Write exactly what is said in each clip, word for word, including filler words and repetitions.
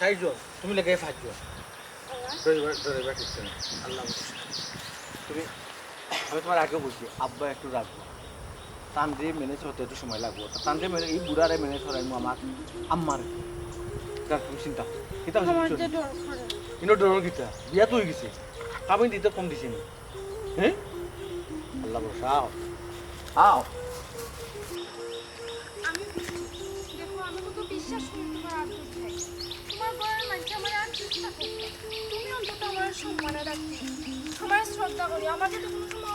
চাইরজন, তুমি লেগে পাঁচজন। ডরাইবার, ডরাইবার কিচ্ছু নাই। আল্লাহ ভরসা। তুমি, আমি তুমার আগে কইছি, আব্বা একটু রাখবো। তানরে manage করতে একটু সময় লাগবো। তা তানরে manage, এই বুড়ারে manage করাইমু আমার আম্মার। যাক, তুমি চিন্তা। কিতা অইছে আমার বুঝছো যে নি? ডর করে। ইনো ডর কিতা? বিয়া তো অই গেছে। কাবিন দিতে কম দিছে নি। হ্যাঁ? আল্লাহ ভরসা, আও। আও। আমি বুঝছি। দেখো, আমি কত বিশ্বাস করি তোমার আদর ভাই। তোমার ঘরের মানুষ আমার আর চেষ্টা করবে। তুমি অন্তত আমার সম্মানে রাখবে। আমার শ্রদ্ধা করি, আমার যাতে কোনো সময়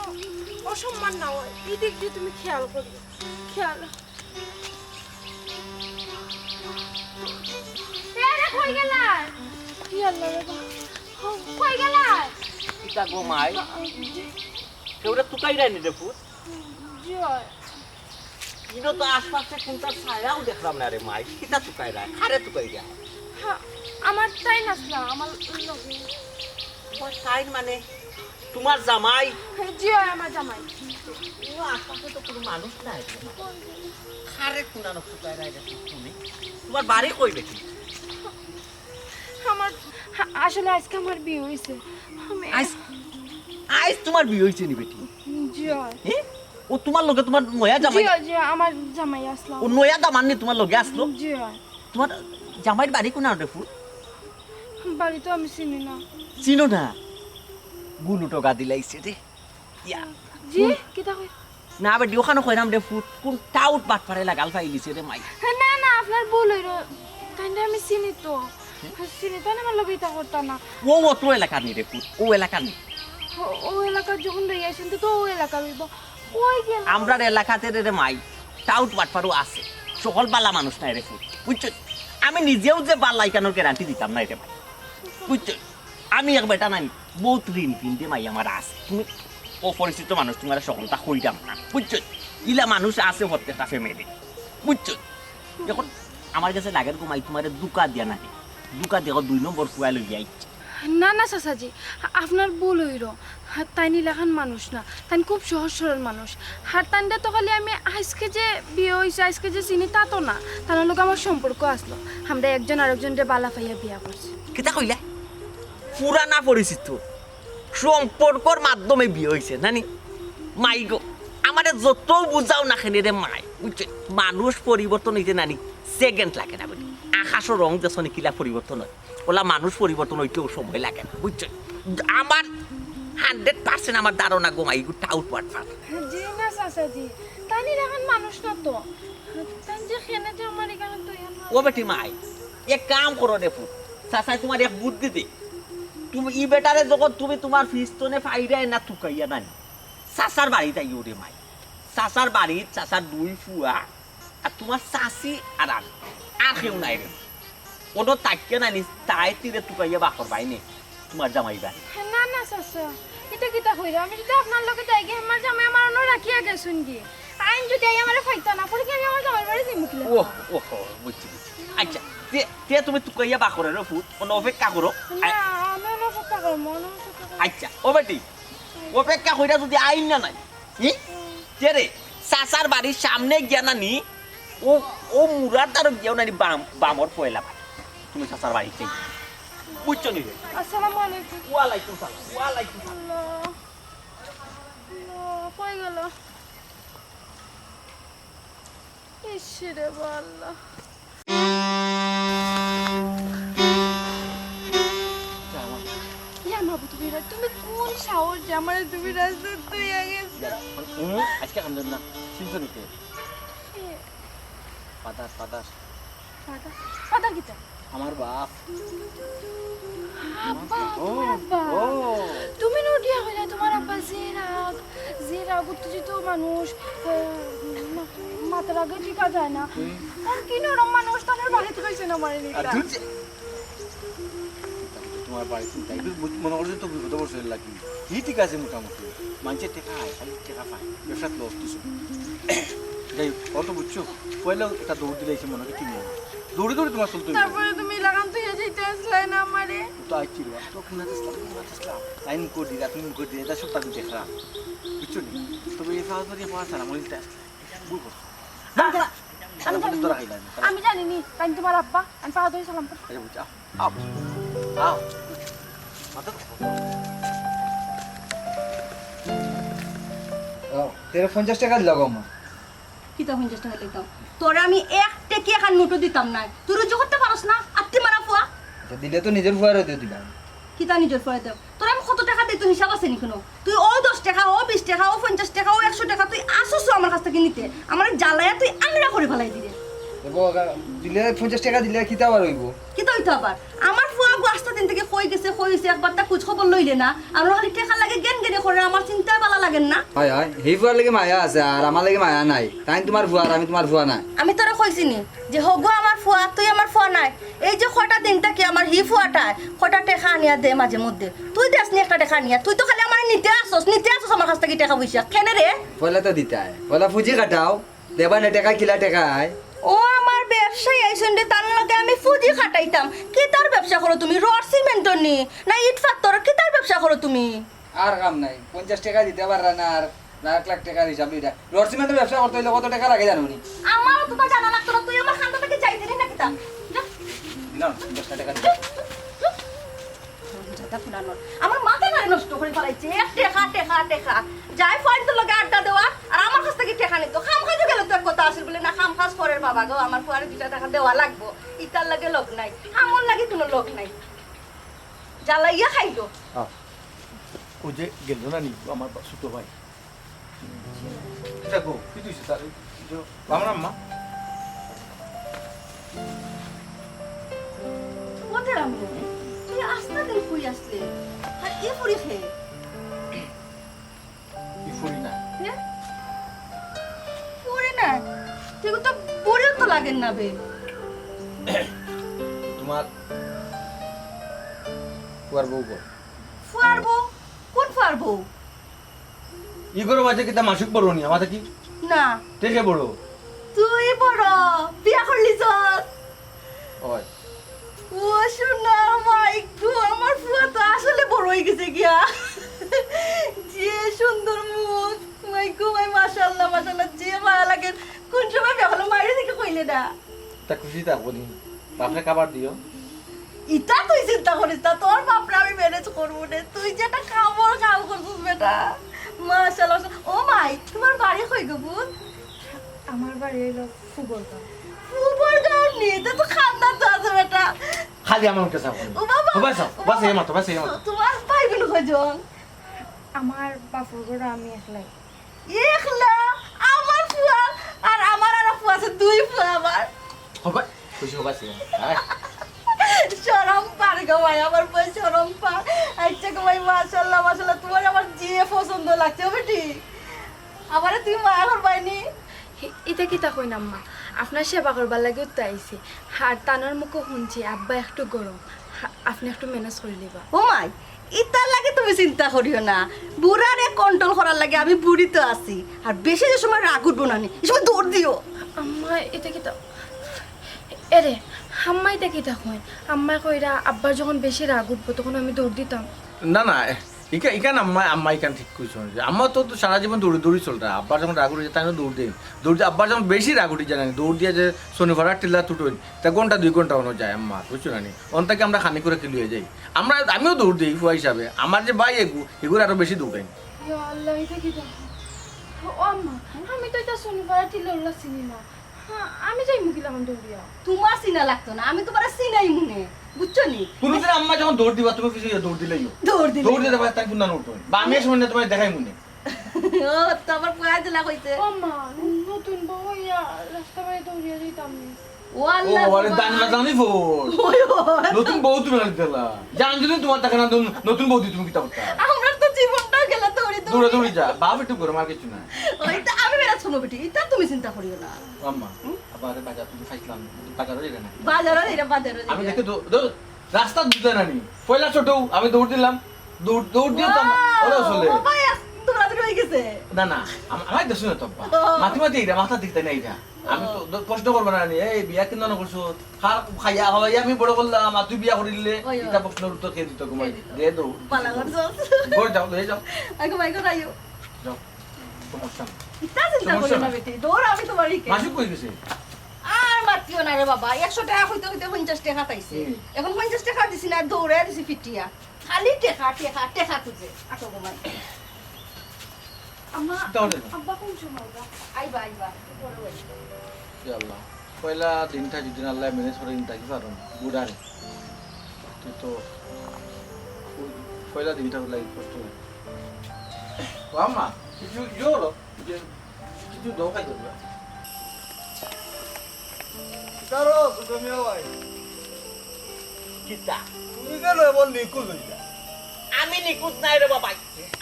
অসম্মান না হয়, এই দিক দিয়ে তুমি খেয়াল করিও। খেয়াল। এ রে, কই গেলায়? কি আল্লাহ রে বাবা। কই গেলায়? কিতা গো মাই? কেউরে তুকাইরায় নি রে পুত? জি অয়। ইনো তো আশপাশে কুনটার ছায়াও দেখলাম না রে মাই। কিতা তুকাইরায়? কারে তুকাইরায়? হ্যাঁ, আমার তাইন আছলা, আমার লগে। তুমার তাইন মানে? তুমার জামাই? জি অয়, আমার জামাই। ইনো আশপাশে তো কুনু মানুষ নাই রে মাই। কারে কুনানো তুকাইরায় রে পুত তুমি? তুমার বাড়ি কই বেটি? আমার, আসলে আজকে আমার বিয়া অইছে। আমি আইজ, আইজ তুমার বিয়া অইছে নি বেটি? জি অয়। এ? ও তুমার লগে তুমার নয়া জামাই? জি অয়, জি অয়, আমার জামাই আছলা। ও নয়া দামান নি তুমার লগে আছলো? জি অয়। তুমার জামাইর বাড়ি কুনানো রে পুত? বাড়ি তো আমি চিনি না। চিনো না? গুলু টকা দিলাইছে রে। ইয়া। জি, কিতা কই? না বেটি, অখানো কইরাম রে পুত, কুন টাউট বাটপারে লাগাল পাইলিছে রে মাই। না, না, আপনার ভুল অইরো। তাইনরে আমি চিনি তো। চিনি, তাইন আমার লগে ইতা করতা না। ও, অত্র এলাকার নি রে পুত, ও এলাকার নি। ও, ও এলাকার যখন লইয়া আইছইন, তো, তো ও এলাকার অইবো। ওই গেল। আমরার এলাকাতে রে, রে মাই, টাউট বাটপারও আছে। সকল বালা মানুষ নায় রে পুত, বুঝছো? আমি নিজেও যে বালা ইখানোর guarantee দিতাম নায় রে মাই, বুঝছো? আমি এক বেটা নানি, বউত ঋণ পিন দে মাই আমার আছে। তুমি অপরিচিত মানুষ, তুমারে সকলতা কইরাম না, বুঝছো? ইলা মানুষ আছে প্রত্যেকটা family, বুঝছো? এখন আমার গেছে লাগের গো মাই তুমারে ধুকা দিয়া নানি, ধুকা দিয়া দুই নম্বর ফুয়া লইয়া আইছে। না, না চাচাজি, আপনার ভুল অইরো। তাইন ইলাখান মানুষ না, তাইন খুব সহজ সরল মানুষ। আর তাইনরে তো খালি আমি আইজকে যে বিয়া অইছে, আইজকে যে চিনি তা তো না, তান লগে আমার সম্পর্ক আছলো। আমরা একজন আরেকজনরে বালা পাইয়া বিয়া করছি। কিতা কইলা? পুরানা পরিচিত, সম্পর্কর মাধ্যমে বিয়া অইছে, নানি? মাই গো, আমারে যত বুঝাও না কেনে রে মাই, বুঝছো? মানুষ পরিবর্তন অইতে নানি second লাগে না, বুঝছো? আকাশর রং দেখছো নি কিলা পরিবর্তন অয়, অলা মানুষ পরিবর্তন অইতেও সময় লাগে না, বুঝছো? আমার hundred percent আমার ধারণা গো মাই, এগু টাউট বাটপার। জি না চাচাজি, তাইন ইলাখান মানুষ না তো। তাইন যে কেনে যে আমার ইখানো তো ইয়া না। ও বেটি মাই, এক কাম করো রে পুত, চাচায় তুমারে এক বুদ্ধি দে। তুমি ই বেটারে যখন তুমি তুমার ফিস্তনে পাইরায় না তুকাইয়া নানি, চাচার বাড়িত আইও রে মাই। চাচার বাড়িত চাচার দুই ফুয়া, আর তুমার চাচি আর আমি, আর কেউ নাই রে। অনো থাকিয়া নানি, তাইন তিনরে তুকাইয়া বার করবায় নে তুমার জামাই বাড়ি। না, না চাচা, ইতা কিতা কইরা? আমি যদি আপনার লগে যাইগি, আমার জামাই আমারে অনো রাখিয়া গেছইন গি। তাইন যদি আইয়া আমারে পাইতা না, পরে কি আমি আমার জামাইর বাড়ি যাইমু কিলা? ওহ, ওহ, বুঝছি, বুঝছি। আচ্ছা, তে, তে তুমি তুকাইয়া বার করো রে পুত, অনো অপেক্ষা করো। না, আমি অনো অপেক্ষা করমু, অনো অপেক্ষা করমু। আচ্ছা, ও বেটি, অপেক্ষা কইরা যদি আইন না নাই, হি? কে রে? চাচার বাড়ির সামনে গিয়া নানি, ও, ও মুরার দ্বারো গিয়াও নানি বাম, বামর পয়লা বাড়ি। তুমি চাচার বাড়িত যাইও। বুঝছো নি রে? আসসালামু আলাইকুম। ওয়ালাইকুম সালাম, ওয়ালাইকুম সালাম। আল্লাহ, আল্লাহ, কই গেল? ইস রে বা আল্লাহ। ইয়া মাবুদ, তুমি রা-, তুমি কোন সাহস যে আমারে তুমি রাস্তাত থইয়া গেছো? উম, আজকে কান্দন না, চিনছো নি কে? কে? Father, father. ফাদার? ফাদার কিতা? আমার বাপ। আব্বা, ও, তোমার আব্বা। ও। তুমি নটিয়া কইলা তোমার আব্বা যে রাগ, যে রাগ উত্তেজিত মানুষ, আহ, মা-, মাতার আগে টিকা যায় না। হুম। আর কি নরম মানুষ, তার বাড়িত কইছে না মারে আর নিতা। ধুর যে, তোমার বাড়ি চিন্তা, একটু বুঝ-, মনে করছে তো বিপদে পড়ছে লাগি। কি ঠিক আছে মোটামুটি। মানষে টেকা আয়, খালি টেকা পায়। ব্যবসাত loss দিছে। যাই হোক, অত বুঝছো? পয়লা একটা দৌড় দিলে এসে মনে হয় কিনে আনো। দৌড়ে দৌড়ে তোমার চলতে হইব। তারপরে তুমি লাগান তুই যাইতে আসলাই না আমারে। তো আইছি রে, তো কোন আসলাম, কোন আসলাম? তাই মুখ দিয়ে, তুমি মুখ দিয়ে, এটা সব তাকে দেখলাম। বুঝছো নি? তবে এই ফাওয়া ধরে ফাওয়া সারা মনে দিতে আসলাম। ভুল করছো। না, না। আমি জানি নি। আমি জানি নি, তাইন তুমার আব্বা, আমি পাও ধরি সালাম করি। আচ্ছা, বুঝছি, আও, আও, আও। মাথা তো খাও। ও, তেরো পঞ্চাশ টেকা দিলাও গো আম্মা। কিতা পঞ্চাশ টেকা দিতাম? তোরে আমি এক টেকি এখান নোটও দিতাম না। তুই রুজি করতে পারস না, আত্তি মারা ফুয়া। আচ্ছা, দিলে তো নিজর ফুয়ারে দিও দিলাম। কিতা নিজর ফুয়ারে দেও? তোর আমি কত টেকা দেই, তোর হিসাব আছে নি কুনু? তুই ও দশ টেকা, ও বিশ টেকা, ও পঞ্চাশ টেকা, ও একশো টেকা, তুই আসছস আমার কাছ থাকি নিতে। আমারে জ্বালাইয়া তুই আংরা করি ফালাই দিলে। দেখো, দিলে পঞ্চাশ টেকা দিলে কিতা আবার অইবো? কিতা অইতো আবার? আমার ফুয়া গো আস্তা দিন থাকি কই গেছে, কই অইছে, একবারতা খুজ খবর লইলে না। আর ও খালি টেকার লাগি গেন গেনে করে, আমার চিন্তায় বালা লাগের না। হয়, হয়, হি ফুয়ার লাগি মায়া আছে, আর আমার লাগি মায়া নাই। তাইন তুমার ফুয়া, আর আমি তুমার ফুয়া নায়। আমি তোরে কইছি নি যে হগু আমার ফুয়া, তুই আমার ফুয়া নায়। এই যে কয়টা দিন থাকি আমার হি ফুয়াটায় কয়টা টেকা আনিয়া দে মাঝে মধ্যে। তুই দেস নি একটা টেকা আনিয়া, তুই তো খালি আমারে নিতে আসছস, নিতে আসছস আমার কাছ থাকি টেকা পয়সা। কেনে রে? পয়লা তো দিতায়, পয়লা ফুজি কাটাও, দেবা না টেকা, কিলা টেকা আয়। ও আমার ব্যবসায়ী আইছইন রে, তান লগে আমি ফুজি কাটাইতাম। কিতার ব্যবসা করো তুমি? রড সিমেন্টর নি না ইট পাত্থর? কিতার ব্যবসা করো তুমি? আর কাম নাই, পঞ্চাশ টেকা দিতে পাররা না, আর লাখ লাখ টেকার হিসাব লইরা। রড সিমেন্টর ব্যবসা করতে অইলে কত টেকা লাগে জানো নি? আমারও তো তা জানা লাগতো না, তুই আমার খান্দা থাকি যাইতে নি না কিতা? যা। দিলাম, দশটা টেকা দিলাম। হারামজাদা ফুলানোর। আমার মাথা নারে নষ্ট করি ফালাইছে। এক টেকা, টেকা, টেকা। যায় ফুয়াইন্তর লগে আড্ডা দেওয়া, আর আমার কাছ থাকি টেকা নিতো। কাম কাজো গেলে তো এক কথা আছিল বলে না, কাম কাজ করের বাবা গো, আমার ফুয়ারে দুইটা টেকা দেওয়া লাগবো। ইতার লগে লগ নাই, আমার লাগি কুনু লগ নাই। জ্বালাইয়া খাইলো। আহ, ওই যে গেল না নি, আমার বা-, ছোট ভাই। কিতা গো, কিতা অইছে তার? এই যে, আমার আম্মা। ও তেরা আম্মু, তুই আস্তা দিন কই আছলে? আর ই ফুরি কে? ই ফুরি না। হে? ফুরি না? তুই তো বুড়িও তো লাগের না বে। তুমার ফুয়ার বউ গো। ফুয়ার বউ? কুন ফুয়ার বউ? ই ঘরর মাঝে কিতা মাসুক বড় নি, আমার থাকি? না। তে কে বড়? তুই বড়, বিয়া করলি যত। ওই। ও সোনা, মাই গো, আমার ফুয়া তো আসলে বড় অই গেছে গিয়া। যে সুন্দর মুখ, মাই গো, মাই মাশাআল্লাহ, মাশাআল্লাহ, যে মায়া লাগে। কুন সময় বিয়া করলো, মাইরে দেখি কইলে না। তা খুশি থাকবো নি। বাপরে খাবার দিও। ইতা তুই চিন্তা করিস না, তোর বাপরে আমি ম্যানেজ করবো নে। তুই যেটা খাবার খাল করছিস বেটা, মাশাআল্লাহ, মাশাআল্লাহ। ও মাই, তুমার বাড়ি কই গো বোন? আমার বাড়ি অইলো ফুবরগাঁও। ফুবরগাঁও নি, তা তো খান্দান তো আছে বেটা। খালি আমার মুখে চাও। ও বাবা, ও বাবা, ও বাবা। এই মাতো, বাবা, এই মাতো। তুমার ভাই বোন কয়জন? আমার বাপর ঘরো আমি একলাই। একলা? আমার ফুয়া, আর আমার আরো ফুয়া আছে, দুই ফুয়া আমার। হবা, খুশি হবা সে। হ্যাঁ। শরম পার গো ভাই, আমার ফুয়া শরম পার। আচ্ছা গো ভাই, মাশাআল্লাহ, মাশাআল্লাহ, তুমার আমার যে পছন্দ লাগছে, ও বেটি। আমারে তুমি মায়া করবায়নি? হি-, ইতা কিতা কইন আম্মা? আপনার সেবা করবার লাগি উত্তা আইছি। আর তানর মুখো হুনছি, আব্বা একটু গরম। হা-, আপনে একটু ম্যানেজ করি লিবা। ও মাই, ইতার লাগি তুমি চিন্তা করিও না। বুড়ারে কন্ট্রোল করার লাগি আমি বুড়ি তো আছি। আর বেশি যে সময় রাগ উঠবো না নি, ই সময় দৌড় দিও। আম্মা, ইতা কিতা? এরে, আম্মা ইতা কিতা কইন? আম্মায় কইরা আব্বার যখন বেশি রাগ উঠবো, তখন আমি দৌড় দিতাম। না, না, ইকা-, ইখান আম্মা, আম্মা ইখান ঠিক কইছইন যে আম্মা তো, তো সারা জীবন দৌড়ি দৌড়ি চলরা। আব্বার যখন রাগ উঠি যায়, তাইন দৌড় দেইন। দৌড় দিয়া আব্বার যখন বেশি রাগ উঠি যায় না, দৌড় দিয়া যে শনিফাড়ার টিল্লা তুটোইন, তা ঘন্টা দুই ঘন্টা অনো যায় আম্মা, বুঝছো না নি? অন থাকি আমরা খানি করে কি লইয়া যাই। আমরা, আমিও দৌড় দেই ফুয়া হিসাবে। আমার যে ভাই এগু, এগুর আরো বেশি দৌড়াইন। ইয়া আল্লাহ, ইতা কিতা? ও আম্মা, আমি তো ইতা শনিফাড়ার টিল্লা উল্লা চিনি না। হ্যাঁ, আমি যাইমু কিলা অখন দৌড়িয়া? তুমার চিনা লাগতো না, আমি তুমারে চিনাইমু নে, বুঝছো নি? কুনুদিন আম্মা যখন দৌড় দিবা, তুমি পিছে দৌড় দিলাইও। দৌড় দিলাইও। দৌড় দিতে পারে, তাই কুন্দান উঠো। বা আমি এক সময় না তুমারে দেখাইমু নে। ও, তো আমার ফুয়ায় দিলা কইছে। ও মা, নতুন বউ ইয়া রাস্তা বাড়ি দৌড়িয়া যাইতাম নি। ও আল্লাহ, ও, আরে বাবা। দান না জানি ফোন। ওই, ওই। নতুন বউ তুমি আনি দিলা। জান যদি তুমার থাকে না, নতুন, নতুন বউ দি তুমি কিতা করতা? আমরা তো জীবনটা গেল দৌড়ি দৌড়ি। দৌড়া দৌড়ি যা, বাপ একটু গরম আর কিছু না। ওই তো আমি বেড়া শোনো বেটি, ইতা তুমি চিন্তা করিও না। আম্মা, হুম? আবার বাজার তুমি খাইছিলাম, বাজারও যাইবে না। বাজারও যাইবে, বাজারও যাইবে। আমি দেখে দৌ-, দৌ-, রাস্তা বুঝে না নি। পয়লা ছোট, আমি দৌড় দিলাম। দৌড়, দৌড় দিয়ে তো আমার, ওরা চলে। ও ভাই, দৌড়াদৌড়ি হয়ে গেছে। না, না, আম-, আমার দেশে না তো আব্বা। ও। মাতি মাতি এটা, মাথা দিকতে না এটা। আমি তো ও। দ-, প্রশ্ন করবো না নি, এই বিয়া কিনা না করছো? খা-, খাইয়া খাওয়াইয়া আমি বড় করলাম, আর তুই বিয়া করিলে, ওই, ওই। এটা প্রশ্নের উত্তর কে দিত? ঘুমাই। কে দিত? দে দৌড়। পালা করছো। ঘর যাও, ঘরে যাও। আগে ভাই ঘর আইও। যাও। সমস্যা নেই। ইতা চিন্তা সমস্যা করিও না নাই। বেটি, দৌড় আমি তোমার ইকে। মাসুক কই গেছে? পাতিও না রে বাবা, একশো টেকা কইতে কইতে পঞ্চাশ টেকা পাইছে। হুম। এখন পঞ্চাশ টেকা দিছি না, দৌড়াইয়া দিছি ফিটিয়া। খালি টেকা, টেকা, টেকা খুঁজে। আটো ঘুমাই। আম্মা, চিন্তা করে না। আব্বা কোন সময় আইবা? আইবা, আইবা। পরে আইবা। ইয়া আল্লাহ, পয়লা দিনটা যদি আল্লাহ ম্যানেজ করে দিন, তাকে পারো না। বুড়া রে। তুই তো ওই পয়লা দিনটা লাগে কষ্ট হয়। ও আম্মা, কিছু ইয়ে হলো? যে কিছু দোকাই করবে। কারো, তুমি ভাই। কিতা? তুমি কেন এমন নিখুঁজ হইলা? আমি নিখুঁজ নাই রে বাবা,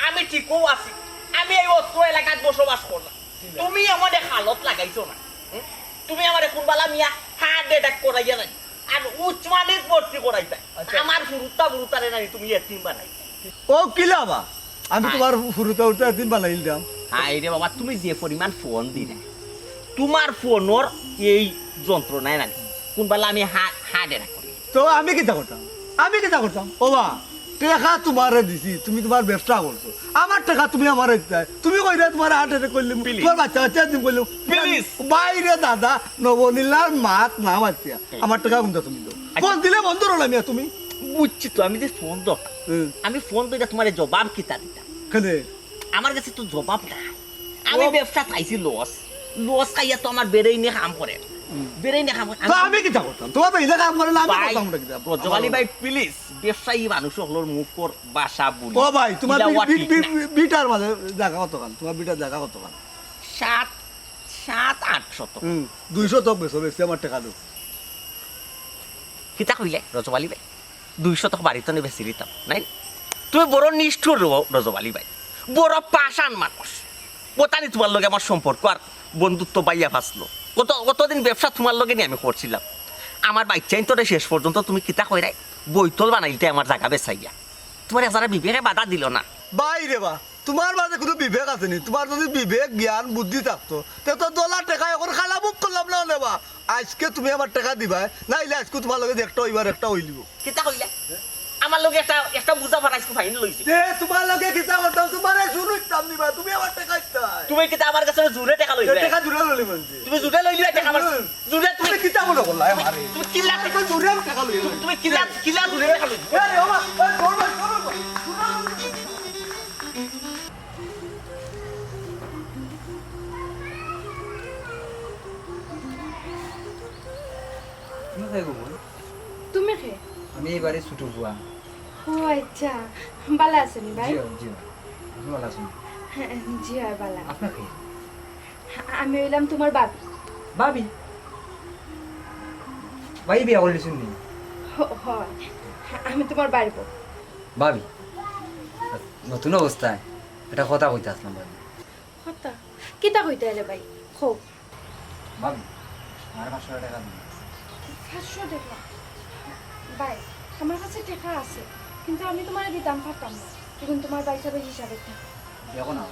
আমি ঠিকও আছি। আমি এই অত্র এলাকাত বসবাস করলাম। ঠিক আছে। তুমি আমারে হালত লাগাইছো না। হুম? তুমি আমারে কোনবালা মিয়া হার্ট অ্যাটাক করাইয়া নাই। আর উসমানীত ভর্তি করাইতায়। আচ্ছা। আমার ফুরুতা ফুরুতারে নাই তুমি এতিম বানাই। ও কিলাবা? আমি হ্যাঁ। তোমার ফুরুতা ফুরুতা এতিম বানাইল দাম। হায় রে বাবা, তুমি যে পরিমাণ ফোন দিলে, তোমার ফোনর এই যন্ত্রণায় নাকি কোনবালা আমি হা-, হার্ট অ্যাটাক করি। তো আমি কিতা করতাম? আমি কিতা করতাম? ও বা, টেকা তোমারে দিছি, তুমি তোমার ব্যবসা করছো। আমার টেকা তুমি আমারে দিতায়। তুমি কইরে তোমার হার্ট অ্যাটাক করলে, Please। তোমার বাচ্চা কাচ্চা এতিম করলে। Please। বাইরে দাদা, নবনীলার মাত না মাতিয়া। হুম। আমার টেকা কোনটা তুমি দাও? আচ্ছা। ফোন দিলে বন্ধ রইলাম ইয়া তুমি। বুঝছি তো, আমি যে ফোন দরকার। হুম। আমি ফোন দিলে তোমারে জবাব কিতা দিতাম? কেনে? আমার কাছে তো জবাব নাই। আমি ও। ব্যবসা খাইছি লস। লস খাইয়া তো আমার বেরেইনে কাম করে। হুম। বেরেইনে কাম করে। তো আমি কিতা করতাম? তোমার তো ইলা কাম করে না, আমি ভাই, করতাম না কিতা? রজব আলী ভাই, please, ব্যবসায়ী মানুষ অকলর মুখর ভাষা বুলি। ও ভাই, তোমার ইলা বি-, ওয়া বি-, ঠিক বি-, না। বি-, বিটার মাঝে জাগা কতখান? তোমার বিটার জাগা কতখান? সাত, সাত, আট শতক। হুম, দুই শতক বেচো, বেচি আমার টেকা দেও। কিতা কইলে, রজব আলী ভাই? দুই শতক বাড়িত নি বেচি দিতাম, নাই? তুমি বড় নিষ্ঠুর র-, রজব আলী ভাই, বড় পাষাণ মানুষ। অতানি তোমার লগে আমার সম্পর্ক আর বন্ধুত্ব বাইয়া ফাসলো। কত, কতদিন ব্যবসা তোমার লগে নি আমি করছিলাম। আমার বাইচ্চাইন্তরে শেষ পর্যন্ত তুমি কিতা কইরায়? বইতল বানাইতে আমার জাগা বেচাইয়া। তোমার এক জারা বিবেকে বাধা দিল না। ভাই রে বা, তোমার মাঝে কোনো বিবেক আছে নি? তোমার যদি বিবেক, জ্ঞান, বুদ্ধি থাকতো, তে তো দলা টেকা এখন খালা মুখ করলাম না নে বা। আজকে তুমি আমার টেকা দিবায়, নাইলে আজকে তোমার লগে যে একটা অইবার একটা অইলিব। কিতা কইলে? আমার লগে একটা, একটা বুঝা ফাটাইছো ফাইন লইছে। তে তোমার লগে কিতা করতাম? তোমারে শুনুইতাম নি বা, তুমি আমার টেকা দিতায়। তুমি কিতা আমার কাছে জুরে টেকা লইলে? টেকা জুরে লইলি মানছি। তুমি জুরে লইলে টেকা আমার হুম। জুরে তুমি তুমি কিতা মনে করলা আমারে? তুমি কিলা তুমি জুরে টেকা লইলি। তুমি কিলা, কিলা জুরে টেকা লইলে? আরে বাবা, ওই জোর ভাই, জোর ভাই। তুমি কে গো বোন? তুমি কে? আমি এই বাড়ির ছোট ফুয়া। ও আচ্ছা, ভালা আছনি ভাই? জি, জি। আপনি ভালা আছনি? হ্যাঁ, জি অয়, ভালা। আপনি কে? আমি অইলাম তোমার ভাবি। ভাবি? ভাই বিয়া করিলিছইন নি? হ-, হয়। আমি তোমার ভাইর বউ। ভাবি, নতুন অবস্থায় একটা কথা কইতা আছলাম ভাবি। কথা? কিতা কইতায় রে ভাই? কও। ভাবি, আমার পাঁচশো টেকা দিন। পাঁচশো টেকা? ভাই, আমার কাছে টেকা আছে, কিন্তু আমি তোমারে দিতাম পারতাম না। এখন তোমার ভাইসাবর হিসাবে টেকা। দেখো না।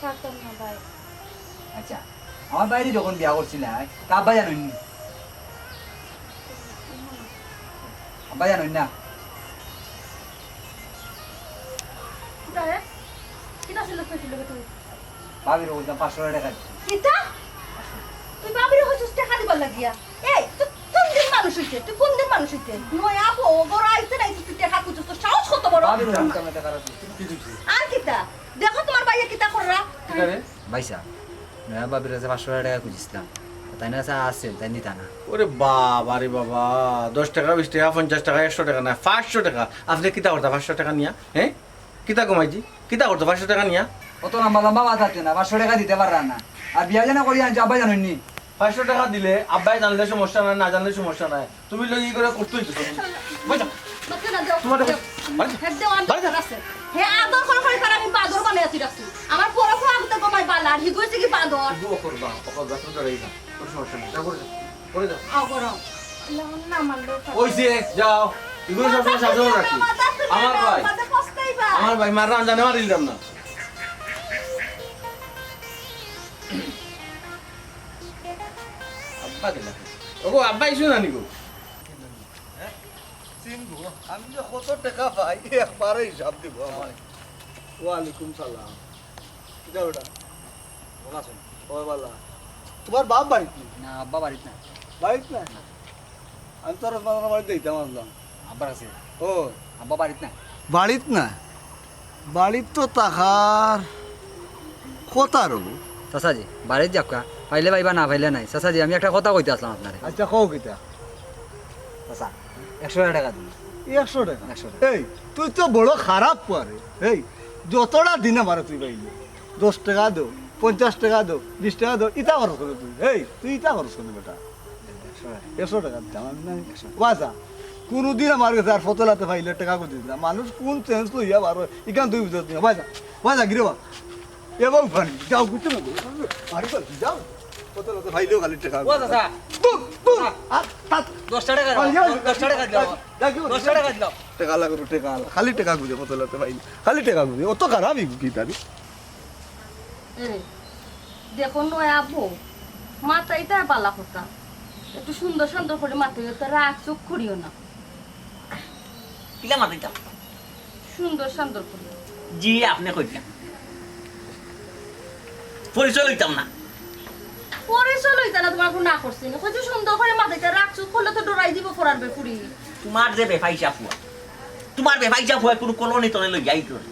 পারতাম না ভাই। আচ্ছা, আমার ভাইরে যখন বিয়া করছিলায়, তা আব্বায় জানইন নি? আব্বায় জানইন না? কিতা রে? কিতা ছিল, কইছিল রে তুই? ভাবিরে কইছিলাম পাঁচশো টেকা দিতে। কিতা? তুই ভাবিরে কইছস টেকা দিবার লাগিয়া? এই, তুই কোন দিন মানুষ অইতে? তুই কোন দিন মানুষ অইতে? নয়া বউ, ঘরো আইতে নাইতে তুই টেকা খুঁজছস, তোর সাহস কত বড়? ভাবিরে কইছিলাম টেকা দিতে। আর কিতা? দেখো তোমার ভাইয়ে কিতা কররা? কিতা রে? ভাইসাব, নয়া ভাবির কাছে পাঁচশো টেকা খুঁজছিলাম। তাইন আছে, তাইন দিতা না। ওরে বাবা রে বাবা, দশ টেকা, বিশ টেকা, পঞ্চাশ টেকা, একশো টেকা না, পাঁচশো টেকা। আপনে কিতা করতা পাঁচশো টেকা নিয়া? হ্যাঁ? কিতা কমাইছি? কিতা করতা পাঁচশো টেকা নিয়া? অত লম্বা লম্বা মাত আছে না, পাঁচশো টেকা দিতে পাররা না। আর বিয়া যেন করি আনছো, আব্বায় জানইন নি? পাঁচশো টেকা দিলে আব্বায় জানলে সমস্যা নাই, না জানলে সমস্যা নাই। তুমি লগে ই করে করতেই তো। বুঝো? বাদ দেও না, দেও, তোমার দেও। বাদ দেও। হে দেও, আমি বাদ দেও। দরকার আছে। হে আদর করে করে তার আমি বাদর বানাই আছি রাখছি। আমার বড় ফুয়া আনতে কমাই বালা, আর হিগু অইছে কি বাদর? হিগু অকরবা, অকরবা, তুমি ডরাই না। কোনো সমস্যা নেই। যাও, করে যাও। করে যাও। আও, করো। না, না, আমার লোক আছে। ওই যে, যাও। হিগুরে সবসময় শাসন রাখি। আমার ভাই। আমার ভাই, মাররা জানে মারিলাম না। আব্বা গেলা। ওগো, আব্বা আইছো না নি গো? হ্যাঁ? সিংহ, আমি যে কত টেকা পাই, একবারে হিসাব দিব আমার। ওয়ালাইকুম সালাম। কিতা বেটা? ভালা আছইন? ওই বালা। তুমার বাপ বাড়িত নি? না, আব্বা বাড়িত না। বাড়িত না? আমি তো রহমান বাড়িত যাইতাম আছলাম। আব্বার কাছে? ও। আব্বা বাড়িত না। বাড়িত না? বাড়িত তো থাকার কথা রবো। চাচাজি, বাড়িত যাউক্কা, পাইলে পাইবা, না পাইলে নাই। চাচাজি, আমি একটা কথা কইতাম আছলাম আপনারে। আচ্ছা, কও কিতা? চাচা, একশো টেকা দিন। একশো টেকা? একশো টেকা। এই, তুই তো বড় খারাপ পুয়া রে। এই, যতটা দিন আমারে তুই পাইলে, দশ টেকা দেও, পঞ্চাশ টেকা দেও, বিশ টেকা দেও, ইতা খরচ করো তুই। এই, তুই ইতা খরচ করো বেটা। একশো টেকা। একশো টেকা দিতাম আমি না। একশো টেকা। বাজা, কুনুদিন আমার গেছে আর ফতলাতে পাইলে টেকা করি দিস না। মানুষ কুন সেন্স লইয়া বারো, ইখান তুই বুঝছ না। বাজা, বাজা, গিরে বা। এ বউ ফানি, যাও, গুটি না। আরে বাবা, যাও। ফতলাতে পাইলেও খালি টেকা। ও চাচা। তুই, তুই, চাচা। আর, তা-, দশটা টেকা দিলাও, আরে, দশটা টেকা দিলাও। ডাকি, ডাকি, দশটা টেকা দিলাও। টেকা লাগবো, টেকা। খালি টেকা খুঁজে ফতলাতে পাইলে। খালি টেকা খুঁজে। অত খারাপ ই কিতা রে? এরে, দেখো নয়া বউ, মাতাইতায় বালা কথা। একটু সুন্দর সান্দর করি মাতাইও, তো রাগ চুক করিও না। কিলা মাতাইতাম? সুন্দর সান্দর করি। জি, আপনে কইতা। পরিচয় লইতাম না। পরিচয় লইতা না, তুমার কুনু না করছি না। কইছি সুন্দর করি মাতাইতায়, রাগ চুক করলে তো ডরাই দিবো ফরার বেফুরি। তুমার যে বেফাইসা ফুয়া, তুমার বেফাইসা ফুয়া কুনু কলোনি তনে লইয়া আইলো না।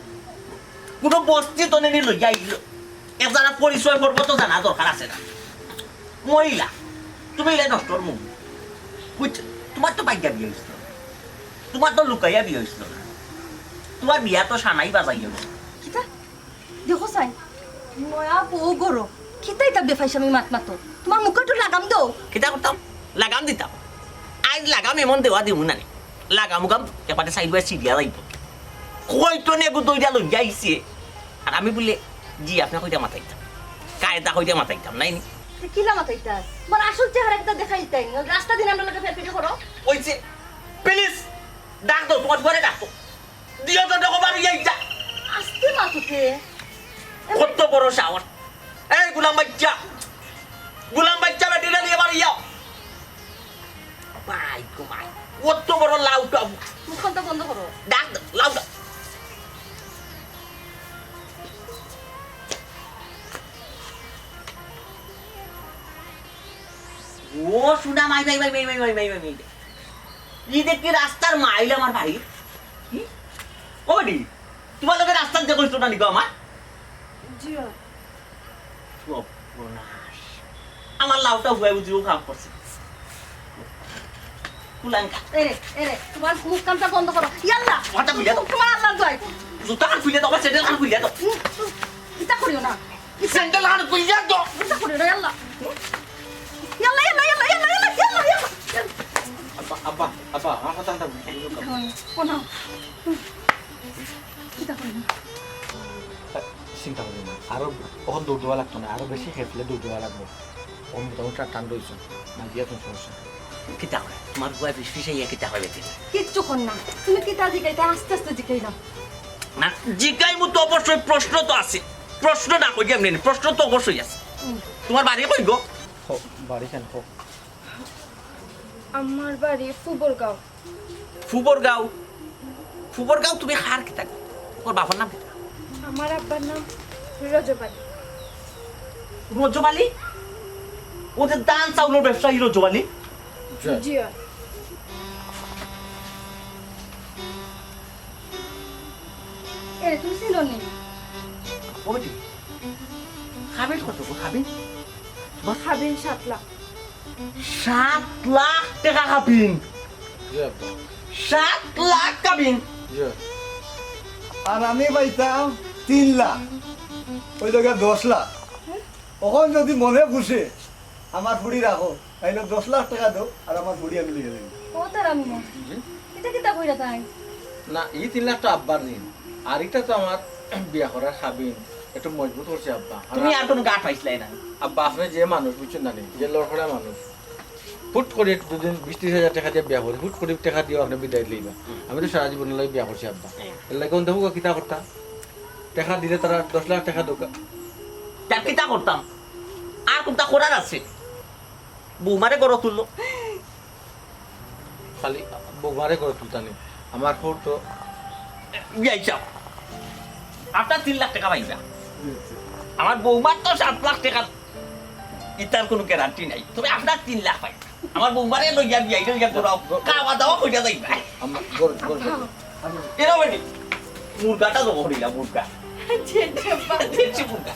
কুনু বস্তি তনে নি লইয়া আইলো। এ যারা পরিচয় পর্ব তো জানা দরকার আছে না। মহিলা, তুমি ইলা নষ্টর মুখ। বুঝছো? তুমার তো বাইগা বিয়া অইছিল না। তুমার তো লুকাইয়া বিয়া অইছিল না। তুমার বিয়া তো সানাই বাজাইয়া অইছিল। কিতা? দেখো চাই, নয়া বউ ঘরো। কিতা ইতা বেফাইসামি মাত মাতো? তুমার মুখো একটু লাগাম দেও। কিতা করতাম? লাগাম দিতাম। আইজ লাগাম এমন দেওয়া দিমু না নি। লাগাম উগাম এপাটে সাইড বাই সিরিয়া যাইব। কই তো নেগু দইরা লইয়া আইছে। আর আমি বুলে, জি, আপনে কইতা মাতাইতাম। কায়দা কইতা মাতাইতাম, নাই নি? তে কিলা মাতাইতা? তুমার আসল চেহারা কিতা দেখাইতায় নি? রাস্তা দিন আমরা লগে ফেরফেরি করো। কইছে, প্লিজ, ডাক দেও, তুমার পরে ডাক দেও। দিও তো দেখো বাড়ি যাইতা। আস্তে মাতুতে। কত বড় সাহস। এই গুলাম বাইচ্চা। গুলাম বাইচ্চা বেটিরে নিয়া বাড়ি যাও। ভাই গো ভাই। কত বড় লাউটা। মুখখানটা বন্ধ করো। ডাক দে, লাউটা। ও শুনা মাই, মাই, মাই। ই দেখি রাস্তার মাইল আমার বাড়ি। কি? ও বেটি, তুমার লগে রাস্তাত দেখা অইছিল না নি গো আমার? জি অয়। সর্বনাশ। আমার লাউটা হুয়াই বুঝি ও কাম করছে। কুলাঙ্কা। এরে, এরে, তুমার মুখ কানটা বন্ধ করো। ইয়াল্লা। মাথা খুলিয়া দাও। তুমার আল্লাহর দোয়াই। জুতা খান খুলিয়া দাও, আমার স্যান্ডেল খান খুলিয়া দাও। উম, উম, ইতা করিও না। স্যান্ডেল খান খুলিয়া দাও। ইতা করিও না, ইয়াল্লা। ইয়াল্লা, ইয়াল্লা, ইয়াল্লা। আব্বা, আব্বা, আব্বা, আমার কথা একটা বুঝো। কোন? কিতা করি না? চিন্তা করি না, আরো অখন দৌড় দেওয়া লাগতো না, আরো বেশি খেপলে দৌড় দেওয়া লাগবো। অখন মোটামুটি আর ঠান্ডা অইছে, মাঝে এখন সমস্যা। কিতা করে? তুমার বুয়া ফিস ফিসাইয়া কিতা করে বেটি? কিচ্ছু কর না, তুমি কিতা জিকাইতা আস্তে আস্তে জিকাইলাও। না, জিকাইমু তো অবশ্যই, প্রশ্ন তো আছে, প্রশ্ন না করি এমনি নি, প্রশ্ন তো অবশ্যই আছে। হুম। তুমার বাড়ি কই গো? হো, বাড়ি কেন, হো? আমার বাড়ি ফুবরগাঁও। ফুবরগাঁও? ফুবরগাঁও তুমি কার কিতা? তুমার বাপর নাম কিতা? আমার আব্বার নাম রজব আলী। রজব আলী? ও যে ধান চাউলর ব্যবসায়ী রজব আলী? জি। জি অয়। এরে, তুমি চিনো নি? ও বেটি, কাবিন কত গো, কাবিন? কাবিন সাত লাখ। সাত লাখ টেকা কাবিন। জি আব্বা। সাত লাখ কাবিন। জি। আর আমি পাইতাম তিন লাখ। অইলো গিয়া দশ লাখ। অখন যদি মনে খুশি আমার ফুড়ি রাখো, তাইলে দশ লাখ টেকা দেও, আর আমার ফুড়ি আমি লইয়া যাইমু। ও তার আম্মা, জি? ইতা কিতা কইরা তাই? না, ই তিন লাখ তো আব্বার ঋণ, আর ইটা তো আমার বিয়া করার কাবিন, একটু মজবুত করছে আব্বা। তুমি আর কুনু গাট পাইছলায় না। আব্বা, আপনে যে মানুষ, বুঝছইন না নি, যে লড়খড়া মানুষ, হুট করি দুদিন বিশ ত্রিশ হাজার টেকা দিয়া বিয়া করি, হুট করি টেকা দিয়া আপনে বিদায় লইবা। আমি তো সারা জীবন লাগি বিয়া করছি আব্বা। হ্যাঁ। এর লাগি অখন দেখো কিতা করতা, টেকা দিলে তারা দশ লাখ টেকা দরকার। তা কিতা করতাম? আর কুনতা করার আছে? বৌমারে ঘরো তুললো। খালি বৌমারে ঘরো তুলতা নি। আমার হউর তো বিয়াই চাও। আপনার তিন লাখ টেকা পাইবা। আমার বৌমার তো সাত লাখ টেকা। ইতার কুনু গ্যারান্টি নাই। তবে আপনার তিন লাখ পাই। আমার বৌমারে লইয়া বিয়াই লইয়া ঘুরাও, খাওয়া দাওয়া করিয়া যাইবা। আম্মা, গরু, গরু, গরু। এরা বেটি, মুরগাটা জব করিলা, মুরগা। জি, জি, আব্বা। দেশি মুরগা।